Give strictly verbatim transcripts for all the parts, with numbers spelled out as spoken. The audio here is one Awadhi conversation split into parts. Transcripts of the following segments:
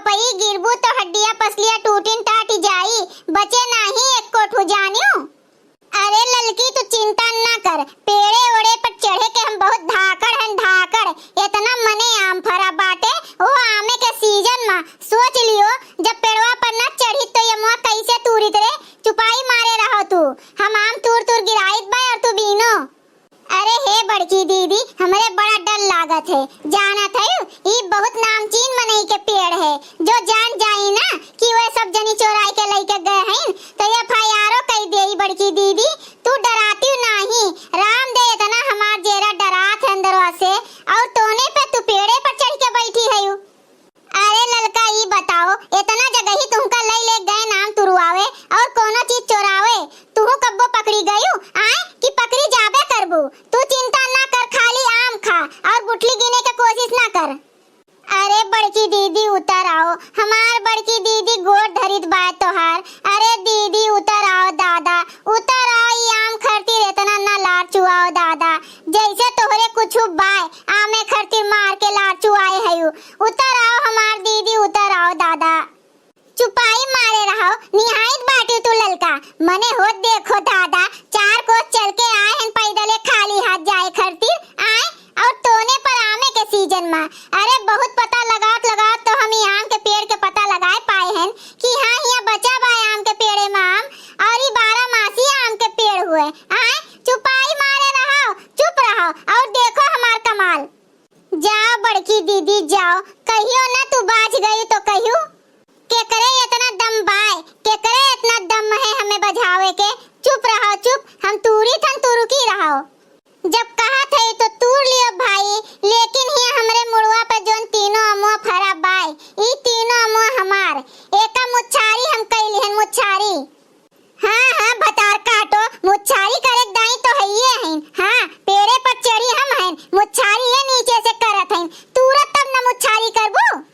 बपई, गिरबू तो हड्डिया पसलिया टूटिन टाटि जाई, बचे नाहीं एक्को ठू जानियो। अरे ललकी, तू चिंता ना कर, पेड़े ओड़े पर चढ़े के हम बहुत धाकड़ हन, धाकड़। एतना मने आम फरा बाटे, ओ आमे के सीजन मा। सोच लियो, जब पेड़वा पर ना चढ़ित तो यमुआ कैसे तूरित रे? चुपाई मारे रहो तू, हम आम तूर तूर गिराइत बा और तू बीनो। अरे हे बड़की दीदी, हमरे बड़ा डर लागत है। जानत है, ई बहुत नामचीन मनई के पेड़ है। जो जान जाई ना कि वे सब जनी चोराई के लइके गए हैं, तो एफ आई आरो कई देई बड़की दीदी। तू डराती नाहीं, राम दे इतना हमार जेरा डरात है अंदरवा से, और तोने पे तू पेड़े पर चढ़ के बैठी है। अरे ललका, ई बताओ, एतना जगही तुमका लई ले गए नाम तुरवावे और कोनो चीज चोरावे, तुहू कब्बो पकड़ी गयू? आय कि पकड़ी जाबे करबू? तू चिंता ना कर, खाली आम खा और गुठली गिने के कोशिश ना कर। अरे बड़की दीदी, उतर आओ, हमार बड़की दीदी, गोड़ धरित बाय तोहार। अरे दीदी, उतर आओ दादा, उतर आओ, ई आम खरतिर एतना ना लार चुआओ दादा। जैसे तोहरे कुछु बाय, आमे खरतिर मार के लार चुआए हयू। उतर आओ हमार दीदी, उतर आओ दादा। चुपाई मारे रहो, निहाइत बाटी तू ललका। मने होत देखो दादा, चार कोस चल के आए हन पैदले खाली हाथ जाए खरतिर, आए, और तोने पर आमे के सीजन मा। अरे बहुत पता लगावत लगावत तो हम ई आम के पेड़ के पता लगाए पाए हन कि हाँ, हिया बचा बा आम के पेड़े मा आम, और ई बारह मासी आम के पेड़ हुए। आए, चुपाई मारे रहो, चुप रहो और देखो हमार कमाल। जाओ बड़की दीदी जाओ, कहियो ना तू बाझ गई तो कहियो। केकरे इतना दम बाय, केकरे इतना दम है हमें बझावे के? चुप रहो चुप, हम तूरी थन तू रुकी रहो। जब कहत है तो तूर लियो भाई, लेकिन हिया हमरे मुड़वा पे जोन तीनों अमुआ फरा बाय, ई तीनों अमुआ हमार, एका मुच्छारी हम कइली हन मुच्छारी। हाँ, हाँ, भतार काटो, मुच्छारी करे दाई तो हइये हइन। हाँ, पेड़े पर चढ़ी हम हइन, मुच्छारी ये नीचे से करत हइन। तूरत तब न मुच्छारी करबू।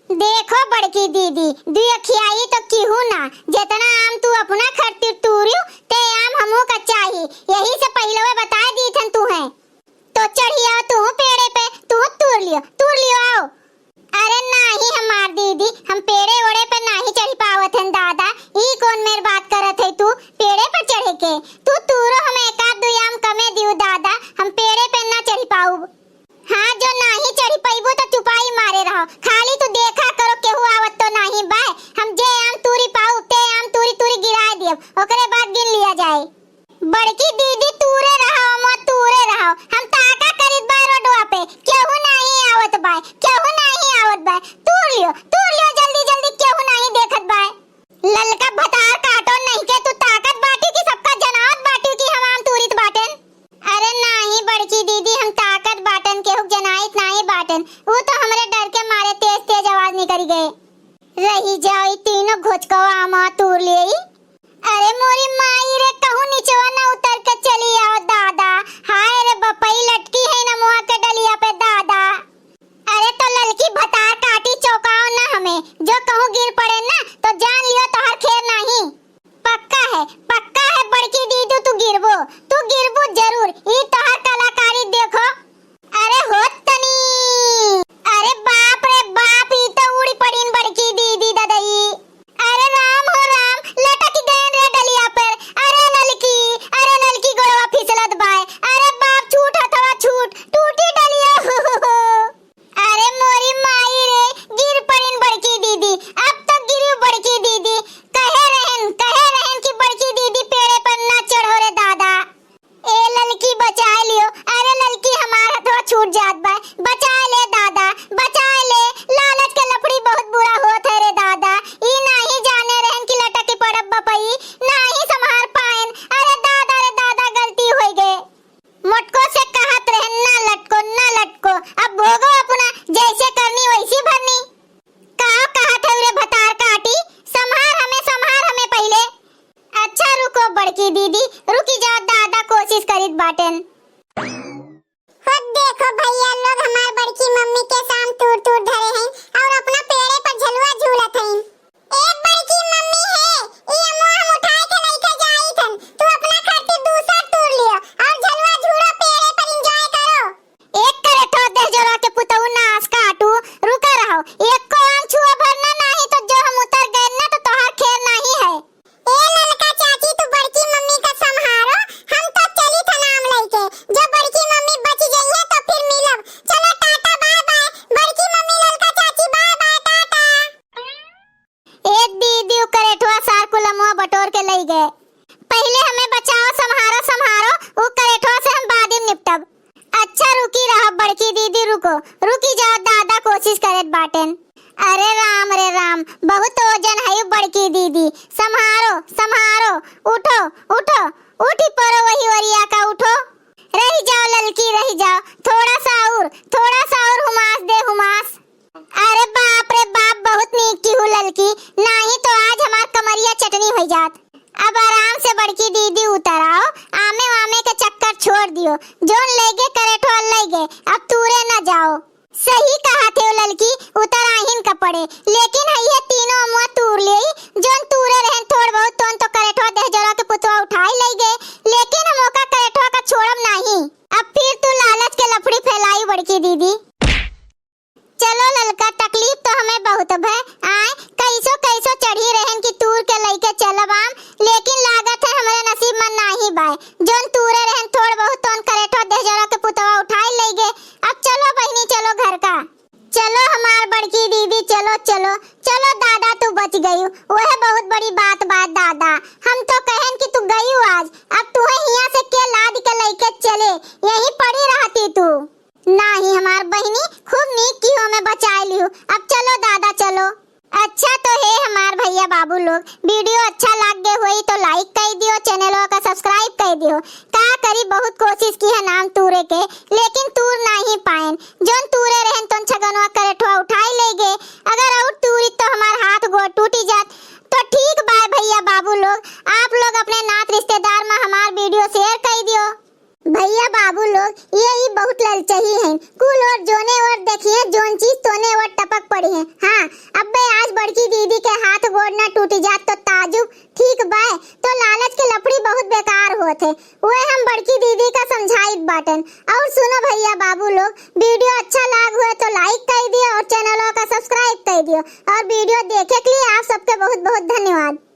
देखो बड़की दीदी, दुई अखियाई तो किहू ना, जेतना आम तू अपना खरतिर तूरियो, ते आम हमू का चाही। यही से पहिलवे बताए दीथन तू हैं। तो चढ़ी आओ तू पेड़े पे, तू तूर लियो, तूर लियो आओ। अरे नाही हमार दीदी, हम पेड़े ओड़े पे नाही चढ़ी पावत हन दादा। ई कौन मेर बात करत है तू, पेड़े पर चढ़े के? तू तूरो हमें एक आध दुई आम कमे दियो दादा, हम पेड़े पे ना चढ़ी पाउब। हाँ, जो नाही चढ़ी पइबू तो चुपाई मारे रहो, खाली तू देखा करो केहू आवत तो नाही बाय। हम जे आम तूरी पाउब ते आम तूरी तूरी गिराए दियब, ओकरे बाद गिन लिया जाए। बड़की दीदी, तूरे रहो, अम्मा, तूरे रहो। हम ताका करित बा रोडवा पे, केहू नाही आवत बा, केहू नाही आवत बा। तूर लियो, तूर लियो, जल्दी, जल्दी, केहू नाही देखत बा। ललका भतार काटो, नहीं के तू ताकत बाटी कि सबका जनावत बाटी कि हम आम तूरित बाटेन? अरे नाही बड़की दीदी, हम ताकत बाटेन, केहू जनाइत नाही बाटेन। ऊ तो हमरे डर के मारे तेज तेज आवाज निकल गए। रही जाओ, ई तीनों घोचकवा आमा तूर लेई। अरे मोरी माई रे, कहूँ निचवा न उतर के चली आओ दादा। हाय रे बपई, लटकी है न मुआ के डलिया पे दादा। अरे तो ललकी भतार काटी, चौकाओ न हमें, जो कहूँ गिर पड़े न तो जान लियो तोहर खेर नाही। पक्का है, पक्का है बड़की दीदी, तू गिरबो, तू गिरबो जरूर। ई तोहर कलाकारी देखो। अरे हो तनी, अरे बाप रे बाप, ई तो उड़ी पड़ीन बड़की दीदी ददई। अरे राम हो राम, लटक गए रे डलिया पर। अरे ललकी, अरे ललकी गोड़वा फिसलत बाय। अरे बाप, छूट हथवा छूट, टूटी डलिया। अरे मोरी माई रे, गिर पड़ीन बड़की दीदी, अब तो गिरी बड़की दीदी। कहे रहन, कहे रहन कि बड़की दीदी पेड़े पर ना चढ़ो रे दादा। ए ललकी बचाए लियो, अरे ललकी हमार हथवा छूट जात बा, बचाए ले दादा, बचाए ले। लालच के लफड़ी बहुत बुरा होत है रे दादा। ई नाही जाने रहन कि लटक के पड़ब बपई, नाही संभार पाएन। अरे दादा रे दादा, गलती होइ गए। मोटको से कहत रहन, ना लटको, ना लटको, अब भोगो अपना, जैसे करनी वैसी भरनी। का कहत है रे भतार काटी, संभार हमें, संभार हमें पहिले। अच्छा रुको बड़की दीदी, रुकी जाओ, दादा कोशिश करित बाटेन। खुद देखो भैया लोग, हमार बड़की मम्मी के साम तूर तूर धरे हैं और अपना पेड़े पर झलुआ झूलत हैं। ए बड़की मम्मी है, ई अमुआ हम उठाए के लइके जाइत हन, तू अपना खातिर दूसर तूर लियो और झलुआ झूलो, पेड़े पर enjoy करो। एक करे ठोस दे जोरा के पुतहु नास काटू, रुका रहो, एको आम छुआ भरना, ना रुकी जाओ, दादा कोशिश करत बाटेन। अरे राम रे राम, बहुत ओजन है बड़की दीदी, संभारो, संभारो, उठो, उठो, उठी पड़ो वही ओरिया का, उठो। रही जाओ ललकी, रही जाओ, थोड़ा सा और, थोड़ा सा और हुमास दे, हुमास। अरे बाप रे बाप, बहुत नीक किहू ललकी, नाही तो आज हमार कमरिया चटनी होइ जात। अब आराम से बड़की दीदी उतर आओ, आमे वामे के चक्कर छोड़ दियो। जोन लइगे करेठवा लइगे, अब तूरे न जाओ। सही कहत हो ललकी, उतर आहिन का पड़े, लेकिन हइये तीनों अमुआ तूर लेई, जोन तूरे रहन थोड़ बहुत तोन तो करेठवा देहजोरा के पुतवा उठाई लइगे, लेकिन हम ओका करेठवा का छोड़ब नाही। अब फिर तू लालच के लफड़ी फैलाई बड़की दीदी। चलो ललका, तकलीफ तो हमें बहुत भय, आए कैसो कैसो चढ़ी रहन कि तूर के लइके चलब आम, लेकिन लागत है हमरे नसीब में नाही बाय। जोन तूरे रहन थोड़ बहुत तोन करेठवा देहजोरा के पुतवा उठाई लइगे। अब चलो बहिनी, चलो घर का। चलो हमार बड़की दीदी, चलो, चलो, चलो दादा, तू बच गयू, वह बहुत बड़ी बात बा दादा। हम तो कहन कि तू गयू आज, अब तुहे हियां से के लाद के लइके चले, यहीं पड़ी रहती तू। नाही हमार बहिनी, खूब नीक किहू हमें बचाए लिहू। अब चलो दादा, चलो। अच्छा तो हे हमार भैया बाबू लोग, वीडियो अच्छा लाग गए होई तो लाइक कर दियो, चैनल का सब्सक्राइब कर दियो। का करी, बहुत कोशिश किहे नाम तूरे के, लेकिन तूर नाही पाएन। जोन तूरे रहन तोन छगनवा करेठवा उठाई लइगे। अगर और तूरी तो हमार हाथ गोड़ टूटी जात। तो ठीक बाय भैया बाबू लोग, आप लोग अपने नात रिश्तेदार में हमार वीडियो शेयर कर दियो। भैया बाबू लोग, ये ई बहुत ललचही हैं। कुल ओर जोने ओर देखिए, जोन चीज तोने ओर टपक पड़ी है। हाँ, अब्बे आज बड़की दीदी के हाथ गोड़ ना टूटी जात तो ताजुब। ठीक बाय, तो लालच के लफड़ी बहुत बेकार होत है। वह हम बड़की दीदी का समझाइत बाटन। और सुनो भैया बाबू लोग, वीडियो अच्छा लाग हुए तो लाइक कर दियो और चैनलों का सब्सक्राइब कर दियो। और वीडियो देखे के लिए आप सबके बहुत बहुत धन्यवाद।